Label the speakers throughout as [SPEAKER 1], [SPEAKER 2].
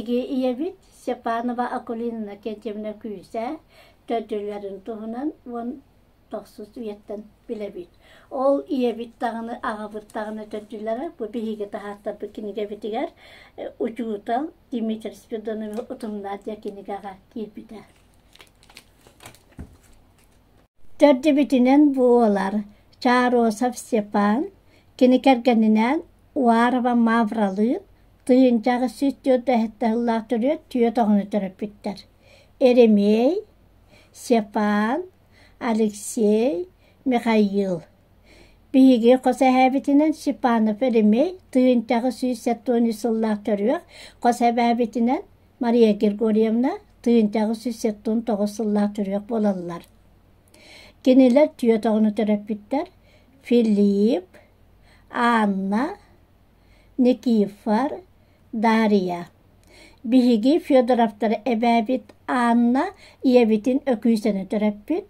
[SPEAKER 1] Биһиги ийэбит Степанова Акулина Иннокентьевна Күүсэ төрдүлэрин туһунан уон тохсус үйэттэн билэбит. Ол ийэбит даҕаны, аҕабыт даҕаны төрдүлэрэ бу биһиги таһааттарбыт кинигэбитигэр учуутал Дмитрий Спиридонович Утумнаах диэн кинигэҕэ киирбитэ. Төрдүбүтүнэн буолар Чаросов Степан, кини кэргэнинээн Уарова Мавралыын 1847 сыллаах төрүөт түөрт оҕону төрөппүттэр: Еремей, Степан, Алексей, Михаил. Биһиги хос эһээбитинэн Степанов Еремей 1873 сыллаах төрүөх, хос эбээбитинэн Мария Григорьевна 1879 сыллаах төрүөх буолаллар. Кинилэр түөрт оҕону төрөппүттэр: Филипп, Анна, Никифор, Дарья. Биһиги Федоровтар эбээбит Анна ийэбитин Өкүүсэни төрөппүт.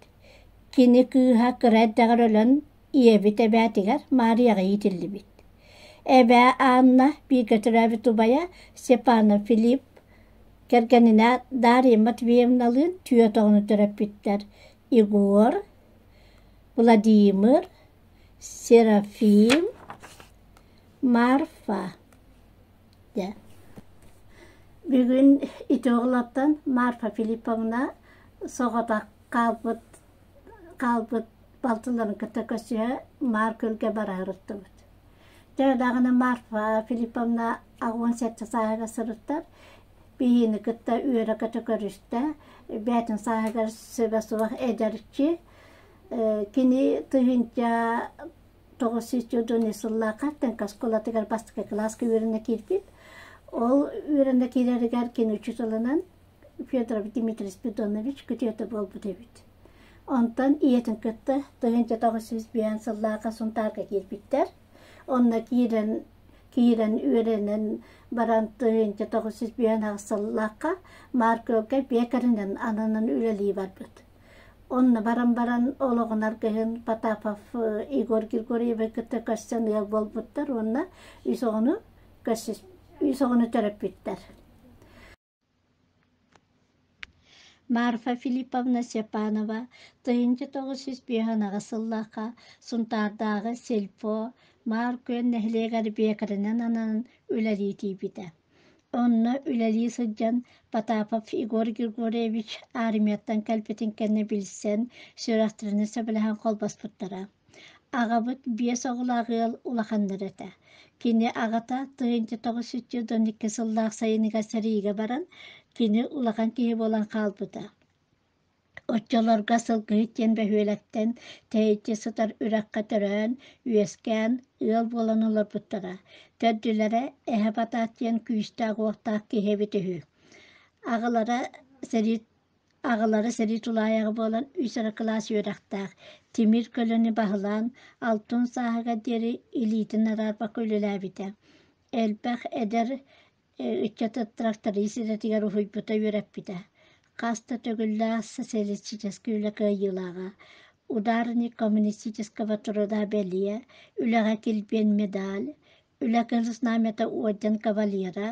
[SPEAKER 1] Кини кыыһа кыра эрдэҕэр өлөн ийэбит эбээтигэр Маарыйаҕа иитиллибит. Эбээ Анна бииргэ төрөөбүт убайа Степанов Филипп кэргэнинээн Дарья Матвеевналыын түөрт оҕону төрөппүттэр: Егор, Владимир, Серафим, Марфа. Дьэ. Бүгүн ити оҕолортон Марфа Филипповна соҕотох хаалбыт хаалбыт балтыларын кытта көрсүһэ Маар Күөлгэ бараһырыттыбыт. Төһө даҕаны Марфа Филипповна 87 сааһыгар сырыттар, биһиини кытта үөрэ-көтө көрүстэ, бэйэтин сааһыгар сөбө суох эдэрчи. Кини 1990 сыллаахха Тэҥкэ оскуолатыгар бастакы кылааска үөрэнэ киирбит. Ол үөрэнэ киирэригэр кини учууталынан Федоров Дмитрий Спиридонович күтүөтэ буолбут эбит. Онтон ийэтин кытта 1905 сыллаахха Сунтаарга киирбиттэр. Онно киирэн киирэн үөрэнэн баран 1958 сыллаахха Маркөлгө пекарынан ананан үлэлии барбыт. Онно баран баран олоҕун аргыһын Потапов Егор Григорьевы кытта көрсөн ыал буолбуттар уонна үс оҕону көрсүс үс оҕону төрөппүттэр. Марфа Филипповна Степанова 1958 сыллаахха Сунтаардааҕы сельпо Маар Күөл нэһилиэгэр биэкэринэн ананан үлэлии тиийбитэ. Онно үлэлии сылдьан Потапов Егор Григорьевич армияттан кэлбитин кэннэ билсэн, сүрэхтэринэн сөбүлэһэн холбоспуттара. Аҕабыт биэс оҕолоох ыал улаханнара этэ. Кини аҕата 1992 сыллаах сайыныгар сэриигэ баран, кини улахан киһи буолан хаалбыта. Оччолорго Сылгыһыт диэн бөһүөлэктэн тэйиччи сытар үрэххэ төрөөн, үөскээн, ыал буолан олорбуттара. Төрдүлэрэ Эһэ Батаат диэн күүстээх-уохтаах киһи эбит үһү. Аҕалара сэрии Аҕалара сэрии тулаайаҕа буолан үс эрэ кылаас үөрэхтээх, тимир көлөнү баһылаан, алтын сааһыгар диэри илиитин араарбакка үлэлээбитэ. Элбэх эдэр ыччаты тракторист идэтигэр уһуйбута үөрэппитэ. Хас да төгүллээх социалистическай үлэ кыайыылааҕа, ударник коммунистического труда бэлиэ, үлэҕэ килбиэн медаль, Үлэ Кыһыл Знамята орден кавалера,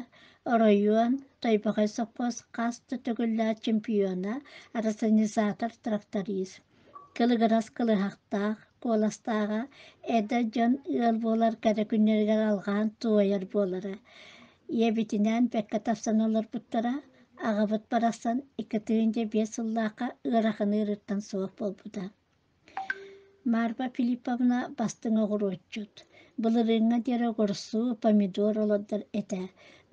[SPEAKER 1] оройуон, Тойбохой сопхуос хас да төгүллээх чемпиона, рационализатор-тракторист. Кылыгырас кылыһахтаах, куоластааҕа эдэр дьон ыал буолар кэрэ күннэригэр алҕаан туойар буолара. Ийэбитинээн бэркэ тапсан олорбуттара, аҕабыт барахсан 2005 сыллаахха ыарахан ыарыыттан суох буолбута. Марфа Филипповна бастыҥ оҕуруотчут, былырыыҥҥа диэри оҕурсуу, помидор олордор этэ.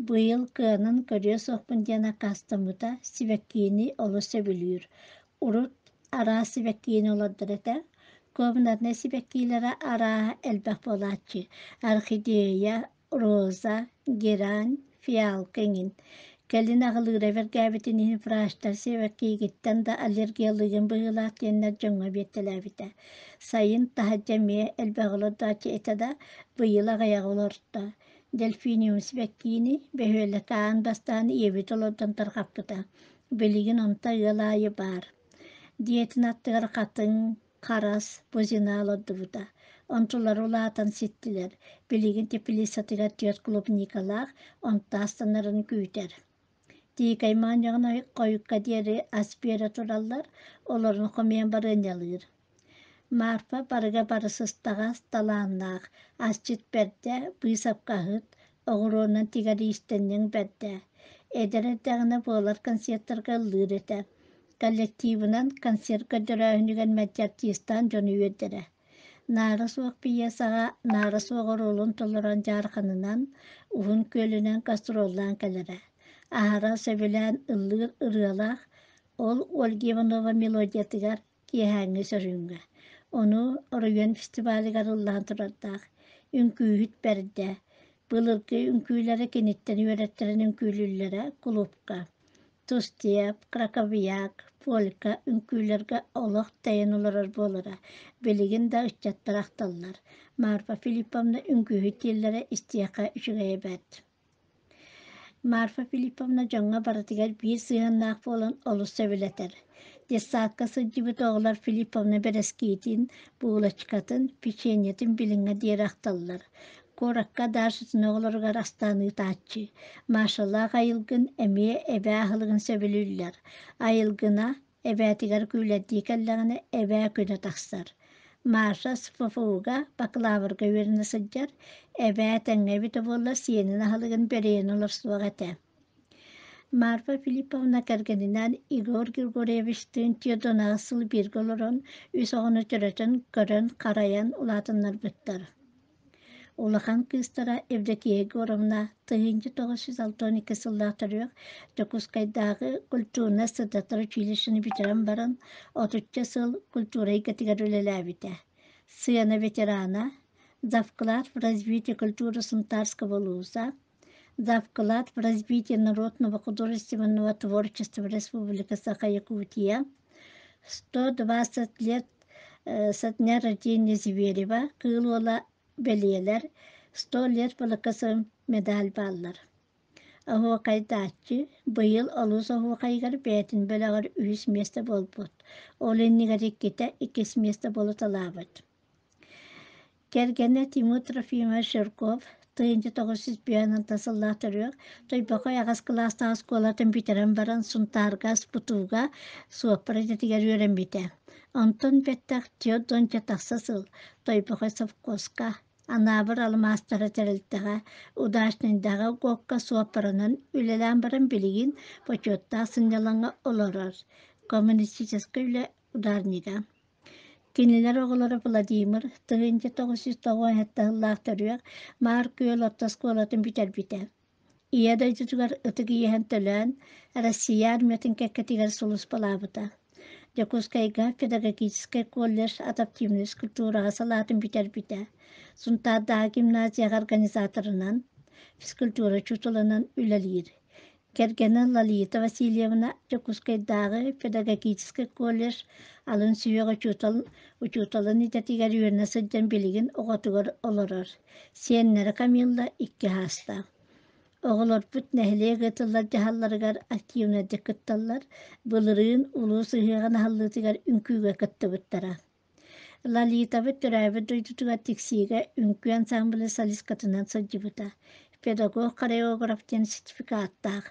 [SPEAKER 1] Быйыл кыанан көрүө суохпун диэн аккаастаммыта, сибэккини олус сөбүлүүр. Урут араас сибэккини олордор этэ. Комнатнай сибэккилэрэ арааһа элбэх буолааччы: орхидея, роза, герань, фиалка эҥин. Кэлин аҕылыыра бэргээбитин иһин врачтар сибэккиигиттэн да аллергиялыыгын быһыылаах диэннэр дьоҥҥо биэртэлээбитэ. Сайын таһырдьа эмиэ элбэх олордооччу этэ да, быйыл аҕыйаҕы олорто. Дельфиниум сибэккиини бөһүөлэккэ аан бастаан ийэбит олордон тарҕаппыта. Билигин онто ыал аайы баар. Дьиэтин аттыгар хатыҥ, харас, бузина олордубута. Онтулара улаатан ситтилэр, билигин теплицатыгар түөрт клубникалаах, онто астанарын күүтэр. Тиикэй моонньоҕун хойукка диэри ас биэрэ тураллар, олорун хомуйан барыанньалыыр. Марфа барыга бары сыстаҕас, талааннаах, асчыт бэрдэ, быысапкаһыт, оҕуруонан тигэр иистэнньэҥ бэрдэ. Эдэр эрдэҕинэ буолар концертарга ыллыыр этэ. Коллективынан концерт көрдөрөөһүнүгэр мэлдьи артистаан дьону үөрдэрэ. Наара суох пьесаҕа Наара суох оруолун толорон дьаарханынан, Уһун Күөлүнэн гастроллаан кэлэрэ. Аһара сөбүлээн ыллыыр ырыалаах, ол Ольга Иванова мелодиятыгар киэһээҥҥи сөрүүҥҥэ. Ону оройуон фестивалыгар ыллаан турардаах. Үҥкүүһүт бэрдэ. Былыргы үҥкүүлэри киниттэн үөрэттэрэн үҥкүүлүүллэрэ кулуупка. Тустиэп, краковьяк, полька үҥкүүлэргэ олох тэйэн олорор буолара. Билигин да ыччаттар ахталлар. Марфа Филипповна үҥкүүһүт дииллэрэ истиэххэ үчүгэйэ бэрт. Марфа Филипповна дьоҥҥо барытыгар биир сыһыаннаах буолан олус сөбүлэтэр. Детсадка сылдьыбыт оҕолор Филипповна бэрэскиитин, булочкатын, печеньетин билиҥҥэ диэри ахталлар. Куоракка Дашатын оҕолоругар астаан ыытааччы. Машалаах Айылгын эмиэ эбээ аһылыгын сөбүлүүллэр. Айылгына эбээтигэр күүлэрдии кэллэҕинэ эбээ күнэ тахсар. Маша СФФУ-га бакалаврга үөрэнэ сылдьар, эбээ тэҥҥэ эбитэ буоллар сиэнин аһылыгын бэрийэн олорсуох этэ. Марфа Филипповна кэргэнинээн Егор Григорьевичтыын түөрт сыл бииргэ олорон, үс оҕону төрөтөн, көрөн, харайан улаатыннарбыттар. Улахан кыыстара Евдокия Егоровна 1962 сыллаах төрүөх Дьокуускайдааҕы культурнай-сырдатар училищены бүтэрэн баран, отучча сыл культура эйгэтигэр үлэлээбитэ. Сыана ветерана, завклад в развитии культуры Сунтарского улууса, завклад в развитии народного художественного творчества Республики Саха-Якутия, 120 лет со дня рождения Зверева Кыыл Уола бэлиэлэр, 100 лет ВЛКСМ медаль бааллар. Оһуокайдааччы быйыл олус оһуокайыгар бэйэтин бөлөҕөр үһүс миэстэ буолбут, ол иннигэр иккитэ иккис миэстэ буолуталаабыт. Кэргэнэ Тимур Трофимович Жирков 1905 сыллаах төрүөх Тойбохой аҕыс кылаастаах оскуолатын бүтэрэн баран Сунтаарга СПТУ-га суоппар идэтигэр үөрэммитэ. Онтон бэттэх 40 тахса сыл Тойбохой совхозка, Анаабыр алмаастара тэрилтэҕэ, Удачнайдааҕы ГОК-ка суоппарынан үлэлээн баран билигин бочуоттаах сынньалаҥҥа олорор, коммунистическай үлэ ударнига. Кинилэр оҕолоро Владимир 1997 сыллаах төрүөх Маар Күөл орто оскуолатын бүтэрбитэ. Ийэ дойдутугар ытык иэһин төлөөн, Россия армиятын кэккэтигэр сулууспалаабыта. Дьокуускайга педагогическай колледж адаптивнай физкультураҕа салаатын бүтэрбитэ. Сунтаардааҕы гимназияҕа организаторынан, физкультура учууталынан үлэлиир. Кэргэнэ Лолита Васильевна Дьокуускайдааҕы педагогическай колледж алын сүһүөх учуутал учууталын идэтигэр үөрэнэ сылдьан билигин оҕотугар олорор. Сиэннэрэ Камилла икки саастаах. Оҕолорбут нэһилиэк ыытыллар дьаһалларыгар активнайдык кытталлар, былырыын улуус ыһыаҕын аһыллыытыгар үҥкүүгэ кыттыбыттара. Лолитабыт төрөөбүт дойдутугар Тиксиигэ үҥкүү ансаамбыла солисткатынан сылдьыбыта, педагог-хореограф диэн сертификаттаах.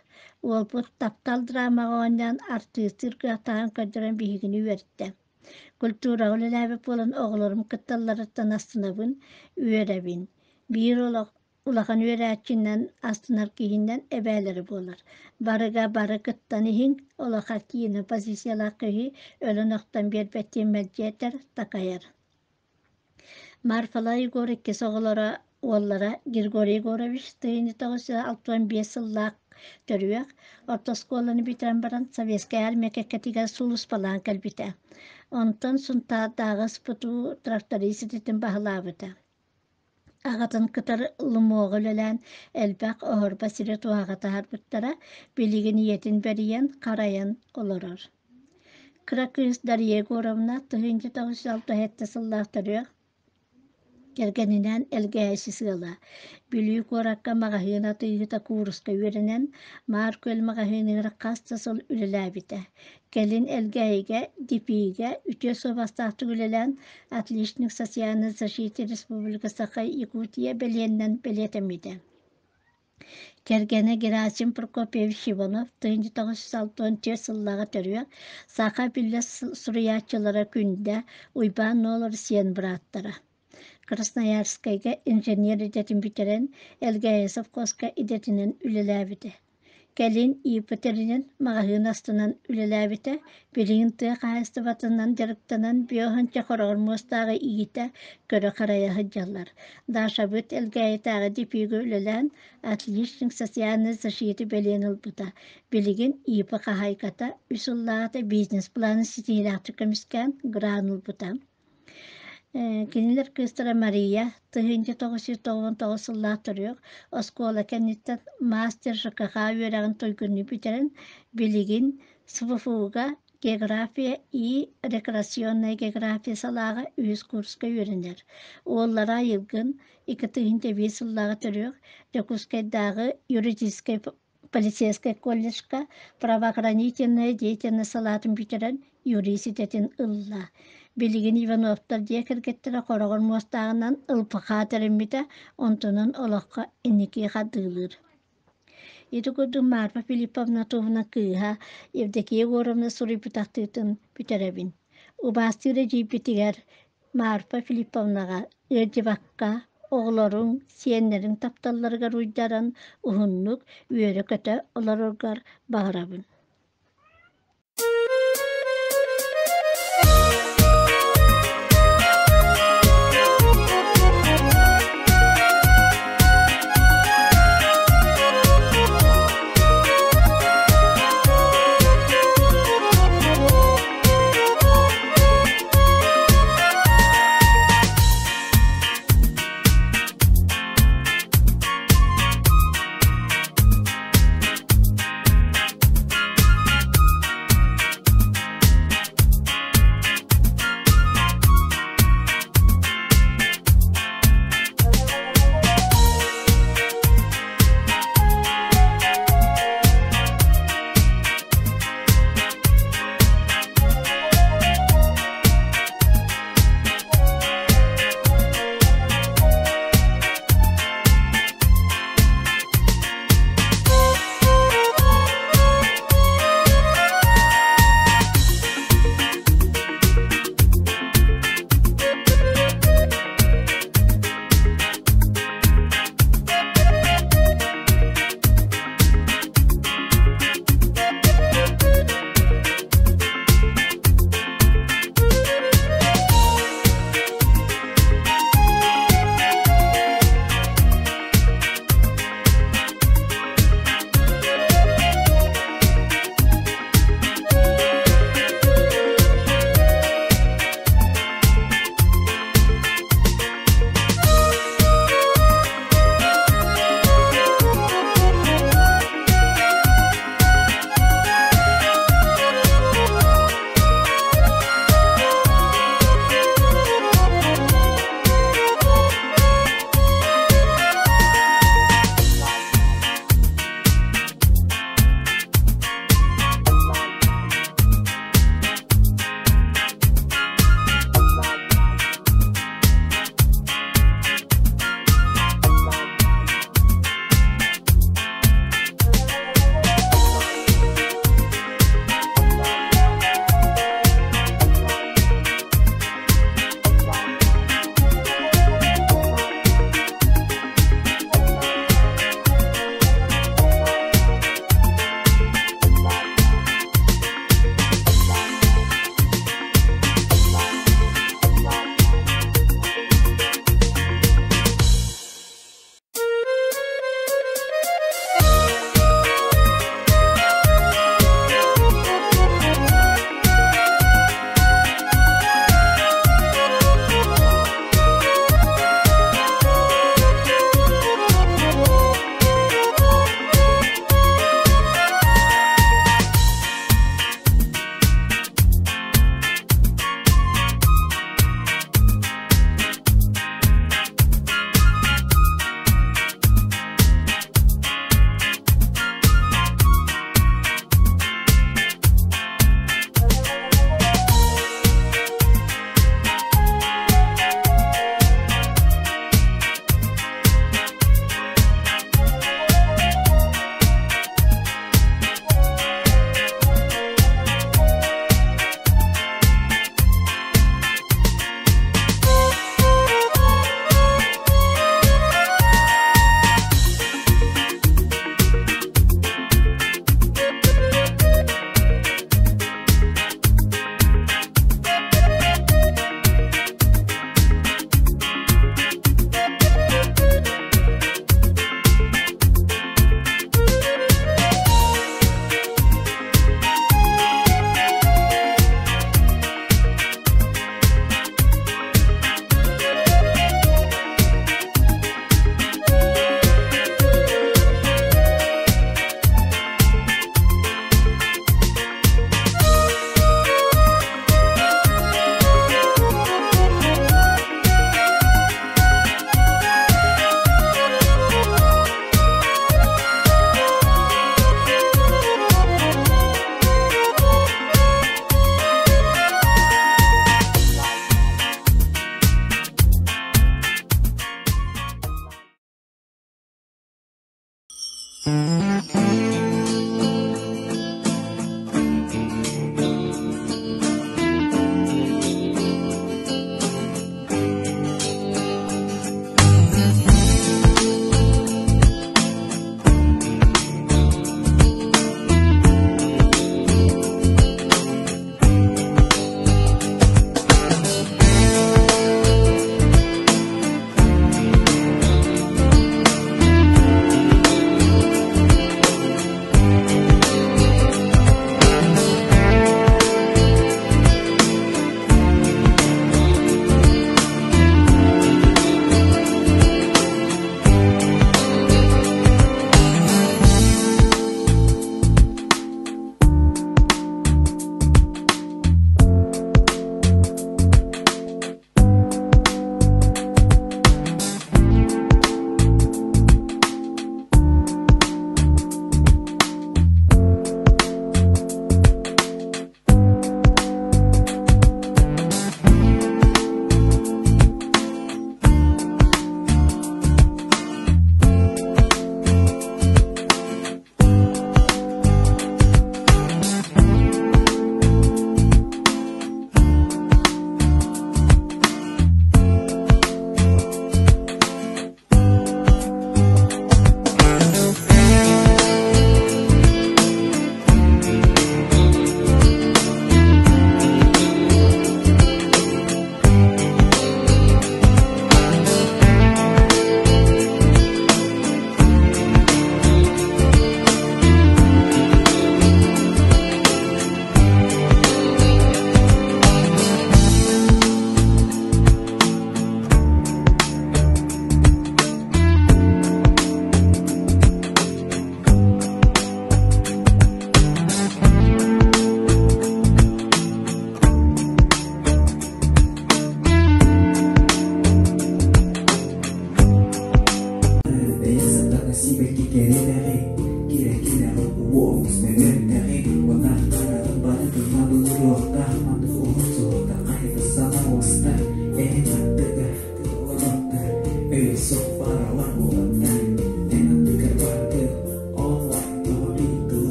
[SPEAKER 1] Уолбут «Таптал» драмаҕа оонньоон артыыстыыр кыахтааҕын көрдөрөн биһигини үөртэ. Культураҕа үлэлээбит буолан оҕолорум кытталларыттан астынабын, үөрэбин. Биир олох Улахан үөрээччинэн, астынар киһинэн эбээлэрэ буолар. Барыга бары кыттан иһиҥ, олохо киинэ позициялаах киһи өлөн-охтон биэрбэт диэн мэлдьи этэр, такайар. Марфала Егор иккис оҕолоро уоллара Григорий Егорович 1965 сыллаах төрүөх, орто оскуоланы бүтэрэн баран Советскай армия кэккэтигэр сулууспалаан кэлбитэ. Онтон Сунтаардааҕы СПТУ тракторист идэтин баһылаабыта. Аҕатын кытары лумуоҕа үлэлээн элбэх оһорбо сири туһаҕа таһаарбыттара, билигин ийэтин бэрийэн, харайан олорор. Кыра кыыс Дарья Егоровна 1967 сыллаах төрүөх, кэргэнинээн Элгээйи сыала. Бүлүү куоракка маҕаһыын атыыһыта кууруска үөрэнэн, Маар Күөл маҕаһыыныгар хас да сыл үлэлээбитэ. Кэлин Элгээйигэ, ДПИ-гэ үтүө суобастаахтык үлэлээн «Отличник социальной защиты Республики Саха-Якутия» бэлиэннэн бэлиэтэммитэ. Кэргэнэ Герасим Прокопьевич Иванов 1964 сыллааҕы төрүөх, саха биллэр суруйааччылара Күндэ, Уйбаан Нуолур сиэн бырааттара. Красноярскайга инженер идэтин бүтэрэн, Элгээйи совхозка идэтинэн үлэлээбитэ. Кэлин ИП-тэринэн маҕаһыын астынан үлэлээбитэ, билигин тыа хаһаайыстыбатынан дьарыктанан биоһанча хороҕор муостааҕы иитэ, көрө-харайа сылдьаллар. Дашабыт Элгээйитээҕи ДП-га үлэлээн «Отличник социальной защиты» бэлиэни ылбыта. Билигин ИП хаһаайката үс сыллааҕыта бизнес-планы ситиһиилээхтик көмүскээн грант ылбыта. Кинилэр кыыстара Мария 1999 сыллаах төрүөх, оскуола кэнниттэн мастер ЖКХ үөрэҕин туйгуннуу бүтэрэн, билигин СВФУ-га география и рекреационная география салааҕа үһүс курска үөрэнэр. Уоллара Айылгын 2005 сыллааҕы төрүөх, Дьокуускайдааҕы юридическай полицейскай колледжка правоохранительная деятельность салаатын бүтэрэн юрист идэтин ылла. Билигин Ивановтар дьиэ кэргэттэрэ хороҕор муостааҕынан ЛПХ тэриммитэ, онтунан олоххо инники хардыылыыр. Ити курдук Марфа Филипповна туһунан кыыһа Евдокия Егоровна суруйбут ахтыытын бүтэрэбин. Убаастыыр эдьиийбитигэр Марфа Филипповнаҕа ыалдьыбакка, оҕолоруҥ, сиэннэриҥ тапталларыгар уйдаран уһуннук үөрэ-көтө олороргор баҕарабын.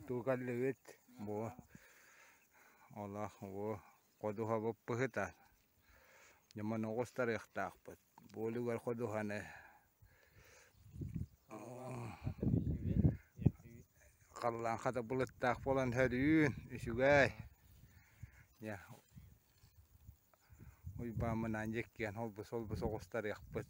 [SPEAKER 2] Оттуу кэллибит бу олох бу ходуһабыт быһыта дьоммун оҕустарыахтаахпыт буолугар ходуһаны халлаан хата былыттаах буолан сөрүүн үчүгэй дьэ Уйбааммынаан дьиккиэн холбус-холбус оҕустарыахпыт.